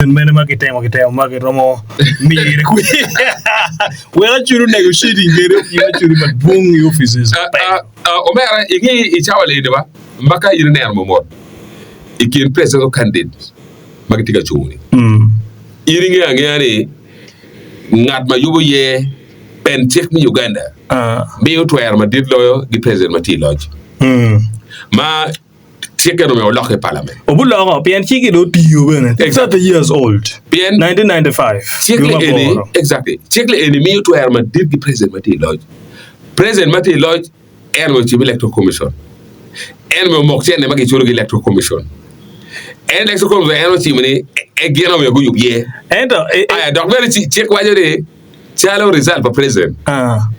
Mene ma kitemo kitemo ma kiromo mire kwi. Wek acuru negotiating kede omiyo acuru madwong i offices Ah, ah, omera inge i cawa leni ba ma ka in ineno momot i kin presidential candidate ma gitye ka cung ni in ingeyo angeya ni ngat ma yubo ye pen cik me Uganda miyo twero madit loyo gi president ma tye i loc ma Cik eno myero olokke i palament. Obuloko pien cik-ki dong otiyo bene. It's Exactly. 30 years old. Pien 1995. cik Dwe li ma eni, boro. exactly. Cik li eni miyo twero madit ki president ma tye i loc. President ma tye i loc en myero ocim electoral commission. En myero omok cente ma giculo ki electoral commission. En electoral commission en ocimo ni e gin myero guyub ye. Ento e, e, Aya dok bene ci- cik waco ni calo result pa president. ah,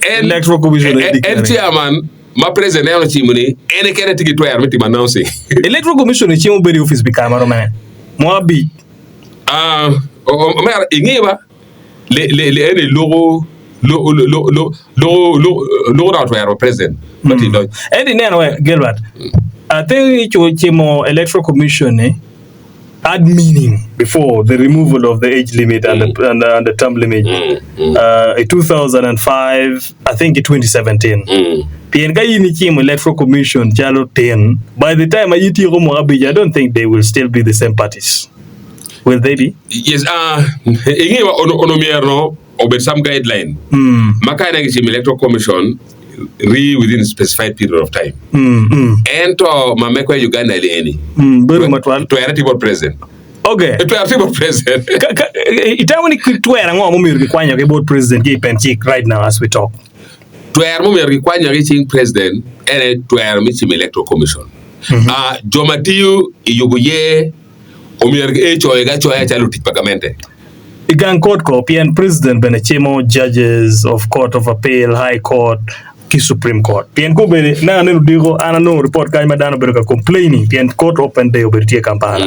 En, Electoral Commission en, en declaring. chairman ma president en ocimo ni en keken aye tye ki twero me timo announcing. Electoral Commission ecimo bedo i opic pi kare ma rom mene? Mwaka abic. Ah, omera inge ba le le le eni luko luko luko luko luko luko dok twero pa president ma tye i loc. Ento ineno we Gilbert, I think cimo Electoral Commission ni add meaning before the removal of the age limit and the, and the, and the term limit uh, in 2005 I think in 2017 pien ka in icimo electoral commission calo tin by the time ma ityeko mwaka abic I don't think they will still be the same parties will they be? Yes, uh, inge wa ono ono myero no obed some guideline ma ka en gicimo electoral commission ri within specified period of time. Ento ma mekwa i Uganda li eni Bedo matwal. twere tye bot president. Okay. Twero tye bot president. Ka, ka, itamo ni twero ango mumyero gikwanyo ki bot president ki i pen cik right now as we talk? Twero mumyero gikwanyo ki i cing president ene twero me cimo electoral commission. Ah, jo ma tiyo i yubo yer omyero ecoyogi acoya calo lutic pa gamente. I gang kot ko, pien president bene cimo judges of court of appeal, high court ki supreme court. Pien kobedi naka neno odiko an anongo report kany ma dano obedo ka complaining pien court open day obedo tye i Kampala.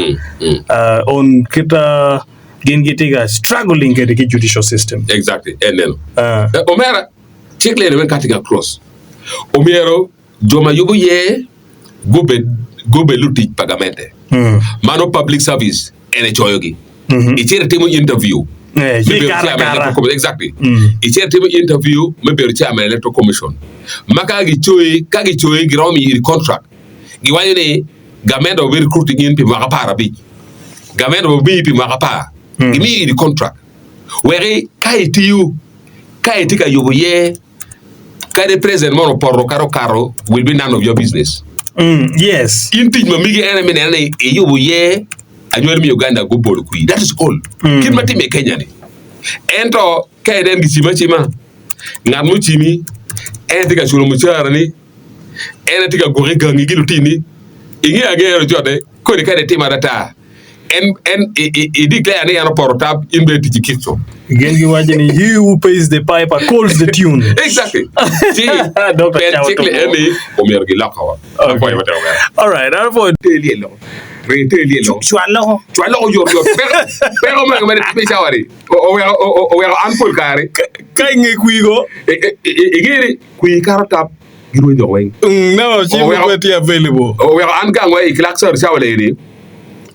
Uh, on kita gin gitye ka struggling kede ki judicial system. Exactly, en neno. Uh. Eh, Omera, cik lene weng cutting across. Omyero Jo ma yubo ye gubed gubed lutic pa gamente. Mano public service en ecoyogi. Icito itimo interview Eh, me ci bedo ikaro chairman akara. electoral commission. Exactly. Icito itimo interview me bedo chairman electoral commission. Ma ka gicoyi, ka gicoyi giromo miyi iri contract. Giwaco ni gamente obi recruiting in pi mwaka 15. Gamente obi pi mwaka apar. Gimiyi iri contract. Weki ka itiyo, ka itye ka yubo ye Kadi president mono opoto kata okato will be none of your business. Mm, yes. In tic ma migi en aye me neno ni iyubo ye anywali me Uganda gubolo kwir. That is all. Mm. Kit ma time i Kenya ni. Ento ka inen gicimo acima, ngat mucimi en tye ka culo mucara ni, en aye tye ka gwoki gangi ki lutini, inge angeya ojote kodi kadi itimo atata. En en i declare ni en opoto tab in bene tic i kitco. Gin giwaco ni he who pays the piper calls the tune. Exactly. Ci Dr. pen Chow cik li Tomo. eni omyero gilok o. Okay. Apwoyo matek omera. All right, apwoyo. Ter lyel loko. Ringo iter lyel loko. Cwal loko. Cwal loko oyot yot. Peko peko mego mere me cawa ni oweko oweko an pol kare. Ka inge kwigo. Inge ni kwir kato tap. girwenyo dok weng. No, ci Oweko- pe tye available. Oweko an gang wa i Clark South cawa leni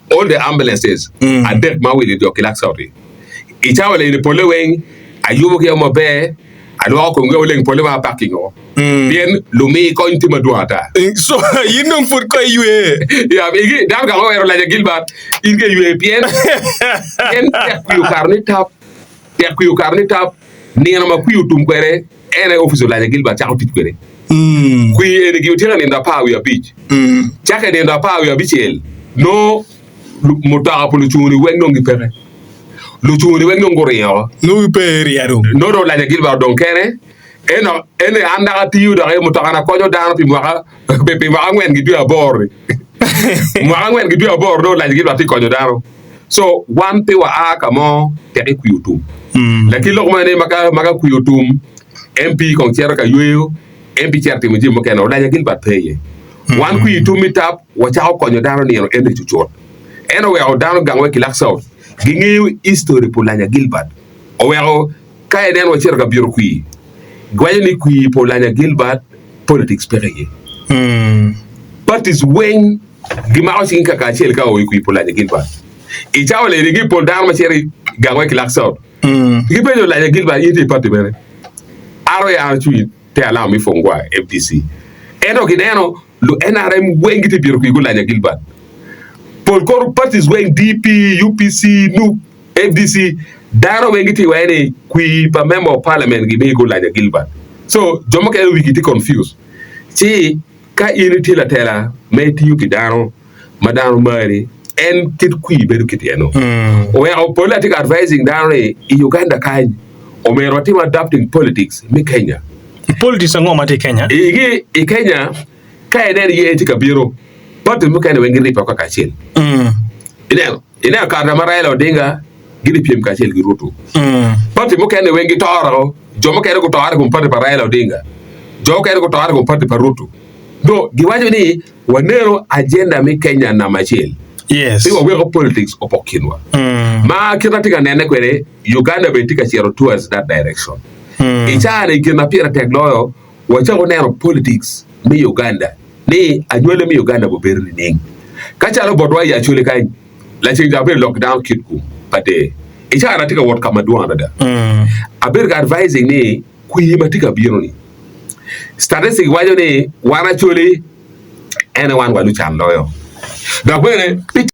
all the ambulances adek ma wilo jo Clark South i cawa leni pole weng ayubo ki maber alwoko komgi oleng pole ma parking o pien lumi kony tye madwong ata. So in dong pud ko iywe. Ya igi dano gang owero laja Gilbert in ke iywe pien pien tek kwi okato ni tap tek kwi okato ni tap nino ma kwi otum kwede En aye opic Olanya Gilbert cako tic kwede. Kwir eni giyo tyeka nindo apar wiye abic. Cake nindo apar wiye abicel, nongo mutoka pa lucung-ni weng dong gipeke. Lucung-ni weng dong guringo oko. Nongo gipe i area dong. Nongo dong Olanya Gilbert odong kene. Ento en aye an dok atiyo dok aye mutokana konyo dano pi mwaka pi mwaka angwen ki dwe aboro-ni. Mwaka angwen ki dwe aboro nongo Olanya Gilbert tye ka konyo dano. So wan pe wa a ka mo tek i kwiyo otum. Lakit lok mene ma ka kwiyo otum, MP kong cito ka yweyo, MP cito timo jami mukene, Olanya Gilbert pe iye. Wan kwiyo tum i tap, wacako konyo dano nino eni cucut. En oweko dano gangwa i Kilak South gingeyo history pa Olanya Gilbert. Oweko ka inen wacito ka bito kwir, giwaco ni kwir pa Olanya Gilbert politics peke iye. Parties weng Gimako cing kaka acel ka o i kwir pa Olanya Gilbert. I cawa leni ki pol dano ma cito i gang wek kilak South gipenjo Olanya Gilbert in itye i party mene? An aye an acung i te alama me Fongwa, FDC. Ento kineno lu NRM weng gitye bino kwigi Olanya Gilbert. Pol kor parties weng DP, UPC, nup, FDC dano weng gitye iwaci ni kwir pa member of parliament gimiyo ki Olanya Gilbert. So jo mukene wigi tye confused. Ci ka in itye latela ma itiyo ki dano ma dano mari, en kit kwir bedo kit eno. Oweko pole atye ka advising dano ni i Uganda kany omyero watim adopting politics me Kenya. Politics ango ma tye i Kenya? I i Kenya ka ineno yer tye ka bino, party mukene weng giribbe woko kacel. Ineno? Ineno kare ma Raila Odinga gin pyem kacel ki Ruto. Party mukene weng gitoro, jo mukene gutore i kom party pa Raila Odinga, jo mukene gutore i kom party pa Ruto. Do giwaco ni waneno agenda me Kenya namba acel. Yes. Ci waweko politics opok kinwa. Ma kit ma atye ka nene kwede, Uganda bene tye ka cito towards that direction. I caa-ni gin ma pire tek loyo, wacako neno politics me Uganda ni anywali me Uganda gubedo nining. Ka calo botwa i Acholi kany, laceng dok abedo lok ki dano kit kum pa der. I caa-ni atye ka wot ka madwong adada. Abedo ka advising ni kwir ma tye ka bino-ni, statistics waco ni wan Acholi ene wan wa lucan loyo. Dok bene.